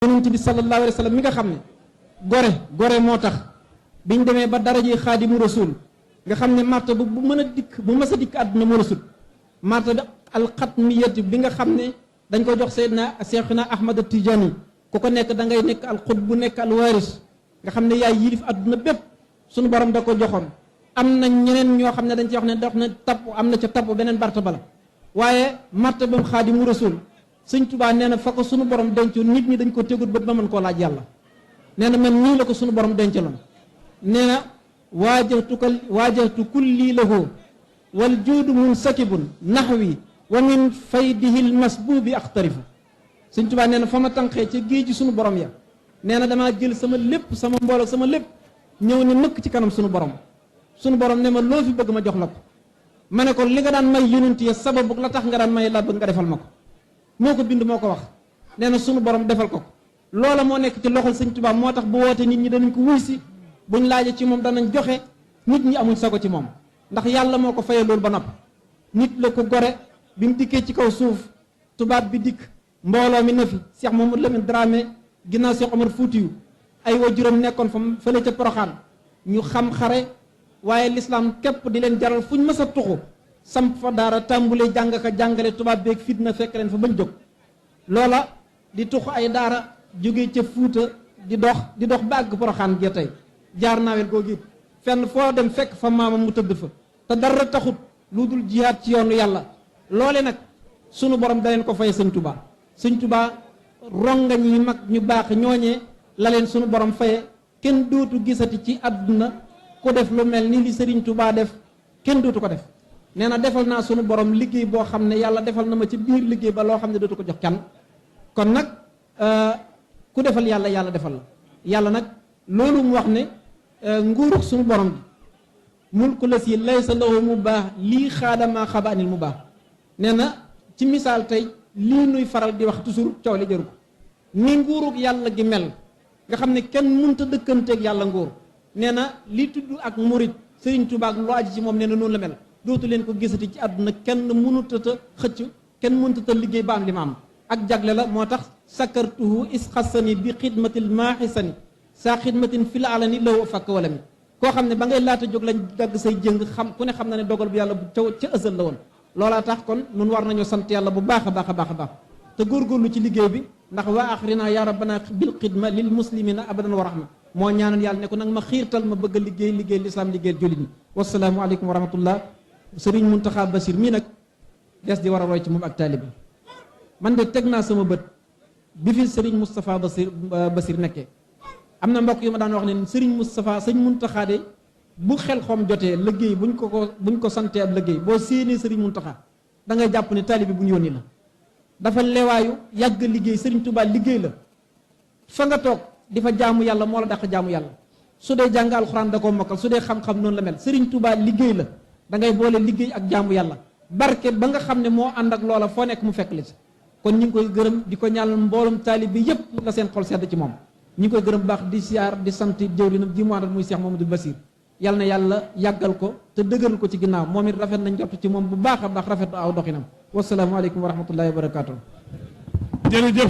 yonent bi sallallahu alayhi wa sallam mi nga xam ne gore moo tax biñ demee ba daraje xaadimu rasul nga xam ne marta bu mën a dikk bu mës a dikk àdduna moo la sut marta bi alxatmiyati bi nga xam ne dañ ko jox Seydina Seexuna Ahmad Tijani ku ko nekk da ngay nekk alxut bu nekk alwaris nga xam ne yaay yilif àdduna bépp suñu borom da ko joxoon am na ñeneen ñoo xam ne dañ ci wax ne dox na tapp am na ca tapp beneen barta bala waaye marta bam xaadimu rasul sëñ Tuubaa nee na fa ko sunu borom dencoon nit ñi dañ ko tegut bët ba mën koo laaj yàlla nee na man nii la ko sunu borom dencaloon nee na waajahtu kulli lahu wal juudu munsakibun naxwi wa min faydihi l masbubi axtarifu sëñ Tuubaa nee na fa ma tànqee ca géej gi sunu borom ya nee na damaa jël sama lépp sama mbooloo sama lépp ñëw ne mëkk ci kanam sunu borom ne ma loo fi bëgg ma jox la ko ma ne ko li nga daan may yonent ya sababu la tax nga daan may la bëgg nga defal ma ko moo ko bind moo ko wax nee na sunu borom defal ko loola moo nekk ci loxol sëñ Tuubaa moo tax bu woote nit ñi danañ ko wuy si buñ laaje ci moom danañ joxe nit ñi amuñ sago ci moom ndax yàlla moo ko fayee loolu ba nopp nit la ko gore bi mu dikkee ci kaw suuf tubaab bi dikk mbooloo mi na fi Cheikh Mamadou Lamine Dramé ginnaaw Cheikh Omar Foutiyou ay waajuram nekkoon fa fële ca Poroxaan ñu xam xare waaye lislaam képp di leen jaral fuñ mës a tuxu samp fa daara tàmbulee jàng ka jàngale tubaab beeg fitna fekk leen fa bañ jóg loola di tuxu ay daara jóge ca Fuuta di dox ba àgg Poroxaan gee tey jaar naawel googu it fenn foo dem fekk fa maamam mu tëdd fa te dara taxut lu dul jihaat ci yoonu yàlla loole nag sunu borom da leen ko fay sëñ Tuubaa sëñ Tuubaa rongañ yi mag ñu baax ñooñee la leen sunu borom faye kenn dootu gisati ci àdduna ku def lu mel ni li sëriñ Tuubaa def kenn dootu ko def nee na defal naa sunu borom liggéey boo xam ne yàlla defal na ma ci biir liggéey ba loo xam ne dootu ko jox kenn kon nag ku defal yàlla yàlla defal la yàlla nag loolu mu wax ne nguurug sunu borom bi mulku la si laysa lahu mu baax lii xaadamaa xabaanil mu baax nee na ci misaal tey lii nuy faral di wax toujours coow li jëru ko ni nguurug yàlla gi mel nga xam ne kenn mënta dëkkanteeg yàlla nguur nee na li tudd ak murit Sëriñ Tuubaa ak lu aji ci moom nee na noonu la mel dootu leen ko gisati ci àdduna kenn mënutata xëcc kenn mënutata liggéey ba am li ma am ak jagle la moo tax sakartuhu isxasani bi xidmatil maaxisani saa xidmatin fil alani law fakk wala mi koo xam ne ba ngay laata jóg lañ dagg say jëng xam ku ne xam na ne dogal bu yàlla bu ca ësal la woon loolaa tax kon nun war nañoo sant yàlla bu baax a baax a baax a baax te góorgóorlu ci liggéey bi ndax waa axrina ya rabbana bil xidma lil muslimina abadan wa rahma moo ñaanal yàlla ne ko nag ma xiirtal ma bëgg a liggéey lislaam liggéeyal jullit ñi wasalaamu aleykum wa rahmatullah sëriñ Muntaxa Basir mii nag des di war a roy ci moom ak taalibi man de teg naa sama bët bi fi sëriñ Moustapha Basir nekkee am na mbokk yu ma daan wax ne sëriñ Moustapha sëñ Muntaxa de bu xel xom jotee liggéey buñ ko santee ab liggéey boo séenee sëriñ Muntaxa da ngay jàpp ne taalibi bu ñu yónni la dafa leewaayu yàgg liggéey sëriñ Tuubaa liggéey la fa nga toog di fa jaamu yàlla moo la dàq jaamu yàlla su dee jàng alxuraan da koo mokkal su dee xam-xam noonu la mel sëriñ Tuubaa liggéey la da ngay boole liggéey ak jaamu yàlla barke ba nga xam ne moo ànd ak loola foo nekk mu fekk la ci kon ñu ngi koy gërëm di ko ñaanal mbooloom taalib bi yépp la seen xol sedd ci moom ñu ngi koy gërëm baax di siyaar di sant jëwrinam ji mu àndal muy Cheikh Mamadou Basir yàlla na yàlla yàggal ko te dëgëral ko ci ginnaaw moom it rafet nañ jot ci moom bu baax a baax rafet aw doxinam wasalaamu aleykum wa rahmatullahi wa barakaatu. jërëjëf